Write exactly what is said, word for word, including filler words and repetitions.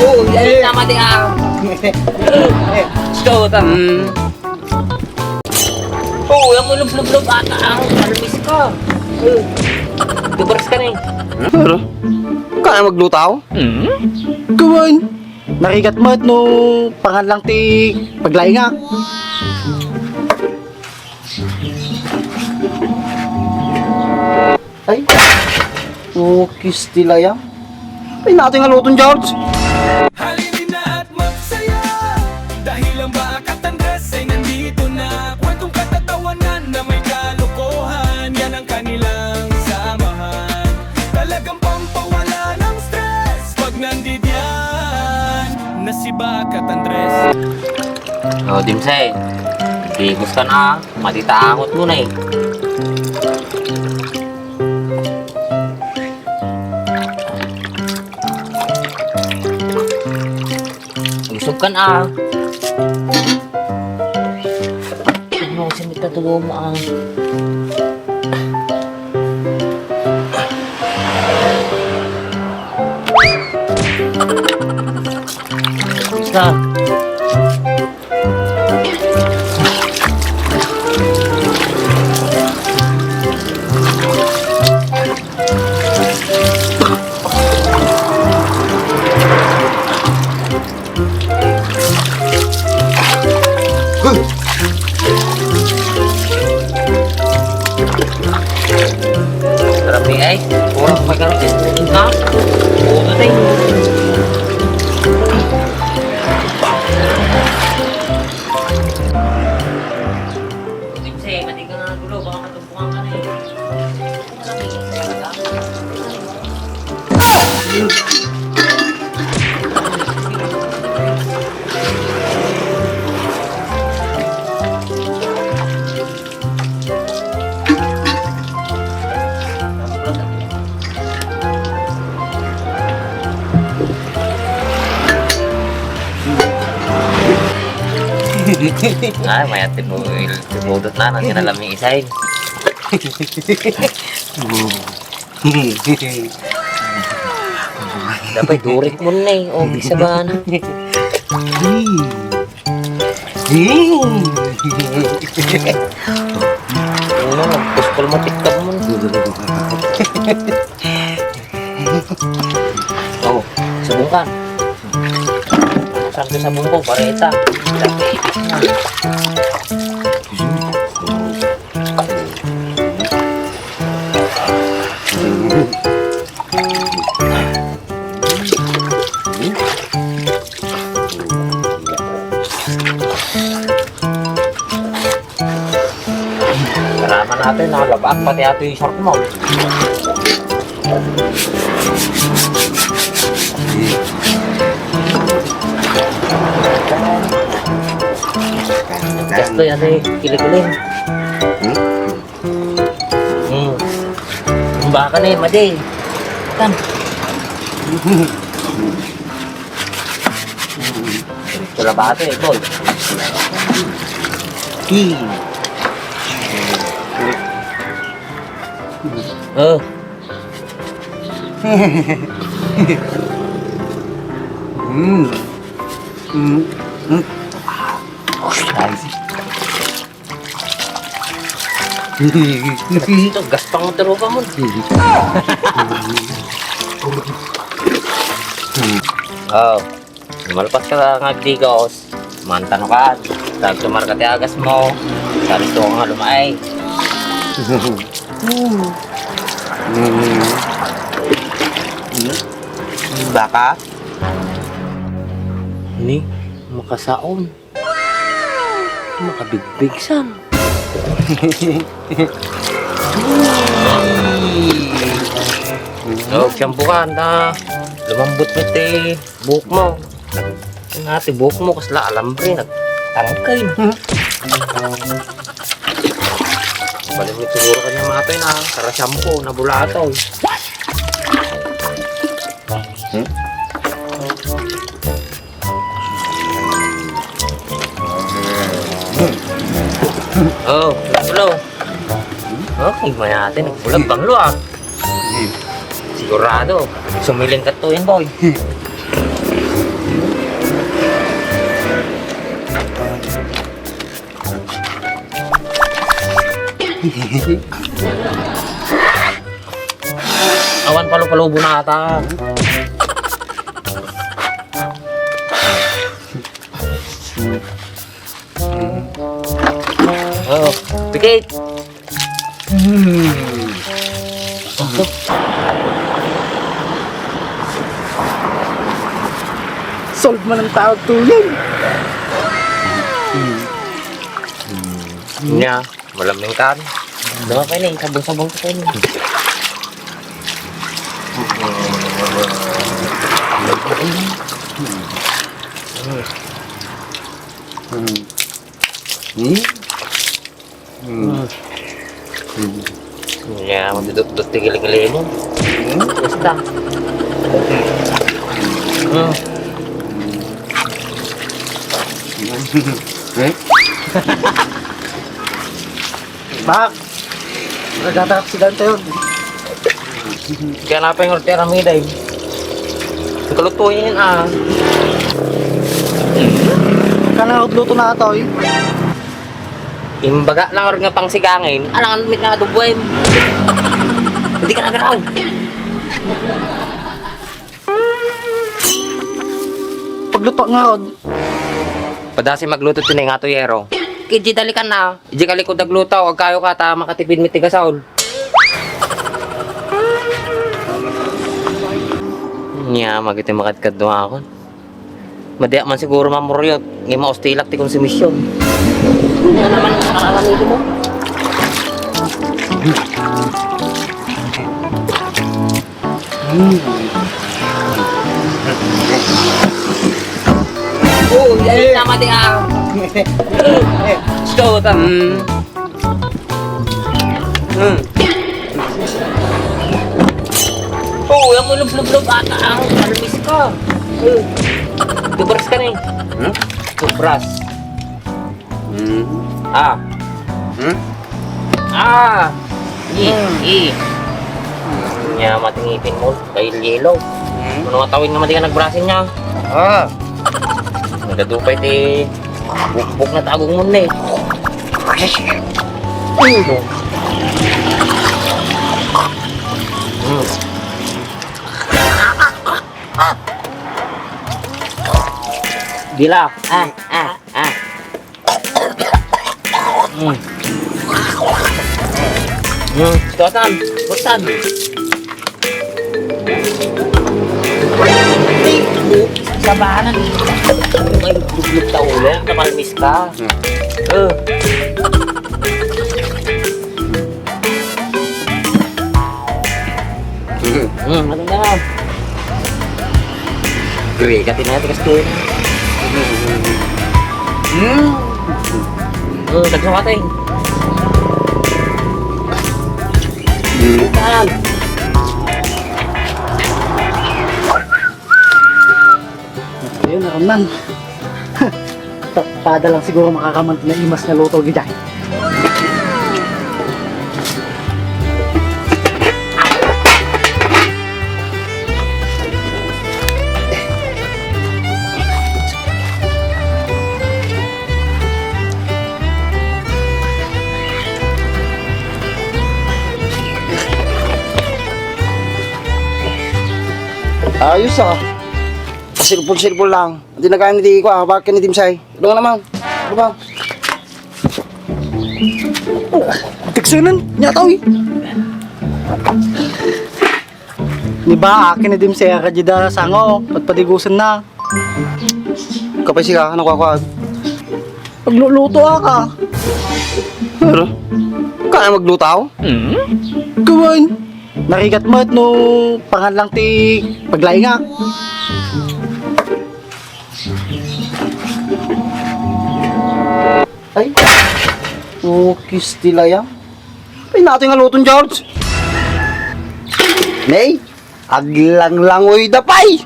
Oh, ay, tama di, ah. Ito, ta. Mm. Oh, yung ulub-lub-lub ata ang almis ko. Dubres ka na eh. Pero, kaya maglutaw? Mm. Gawin. Narigat met no pangan lang ti paglaingak. Ay. Ukis ti layang. Ay, natin nga luton, George. Halina at magsaya dahil ang Bakat Andres ay nandito na. Kwentong katatawanan na may kalokohan, yan ang kanilang samahan. Talagang pampawala ng stress pag nandidiyan na si Bakat Andres. O, Dimsay, di gusto na, matitaangot mo na eh. Usog kan, ah. Ano, sinita to mo, ah. Isa. Grabe ay, kurang pa ka rin. Ha? Puro na tayo. Kasi, mati ka nga gulo, baka matumpukan ka na eh. Ay, mayat ti bu-, il-, ti budot na, nang kinalami isay. Dapat durik mo na eh. O, isa ba na? Ano, nagpuspol mo, tiktak mo. O, sabong ka. Sakto sabong ko, bareta. Dapat ipis na. Kailangan natin, nalabak pati ato yung short mo. Gusto yan eh, kili-kili. Hmm? Hmm. Ang baka na eh, madi. Tan. Ito na ba ito eh, boy? Hmm. Oh. Mm. Mm. Mm. Ah, oh, spicy. Ito, gaspang mo, taro ka mo. Oh. Malpas ka nga agdigos, mantano ka, tagtumar ka ti agas mo, sabi ko nga lumay. Mm. Mm. Baka? Ni, makasaon. Makabigbig san. Oh, shampoo ka, anda. Lumambot mo ti buhok mo. Ang ati buhok mo, kasla alambre, nagtangkay. Balik mo siguro kanya matay na, kara shampoo, nabulataw. Hmm? Oh, hello. Okay, mayate, nagbulag banglo ah. Sigurado, sumiling ka to yun, boy. Awan palu-palubo na ata. Oh, pikit. Hmm. Solve man ang tao tuloy. Nya, malaming kan. Dama pa ini, sabong-sabong pa ini. Hmm. Hmm. Hmm. Hmm. Ya, magdudukduk ti kilikili mo. Hmm? Basta. Hmm. Hmm? Bak! Nagkatarak si Dante yun. Kaya na pa yung order ang miday. Ang kalutuin yun, ah. Kana luto na ito, eh. Imbaga na nga pangsigangin, alangan mit nga adubuin. Hindi ka nagaraw. Pagluto nga, od. Padasi magluto ti nga tuyero. Kiji dalikan na. Iji kalikod agluto, agkayo ka ta makatipid mi ti gasol. Nya, magiti makadkadua akon. Madiak man siguro mamuryot, nga maustilak ti konsumisyon. Ano naman ang aramid mo? Oh, yan yung tama di ah. Gusto ko ta. Mm. Hmm. Oh, yung ulub-lub-lub ata ang palmis ka. Hmm. Tubras ka na eh. Hmm? Tubras. Hmm. Ah. Hmm? Ah. I, Hmm. i. Nya, matingipin mo. Dahil yelo. Hmm? Ano nga tawin nga madi ka nagbrasin niya? Ah. Nagadu pa iti bukbok na tagong mo ni. Mm. Dila. Ah, ah, ah. Mm. Mm. Tuatan. Tuatan. Sabanan. May buglog ta ulo. Namalmis ka. Hmm. Eh. Hmm. Hmm, ano na? Gre, kati na, tigas to. Hmm. Hmm, tagsa ka, tay. Hmm. Saan? Ayun, naramnan. Pa-, pada lang siguro makakaman ti naimas nga luto, giday. Ayos, ah. Silpon-silpon lang. Hindi na kaya ni Tiko, ah. Bakit ni Dimsay? Ano nga naman? Ano ba? Oh, tiksunan. Nyataw, eh. Di ba, akin ni Dimsay, ah, kadya da sango. Patpadigusan na. Kapay sika, ano kwa kwa? Magluluto ka. Pero, kaya magluto ako? Kawan. Narigat met no pangan lang ti paglaingak. Ay. Ukis ti layang. Ay, natin nga luton, George. Nay, aglanglangoy da pay.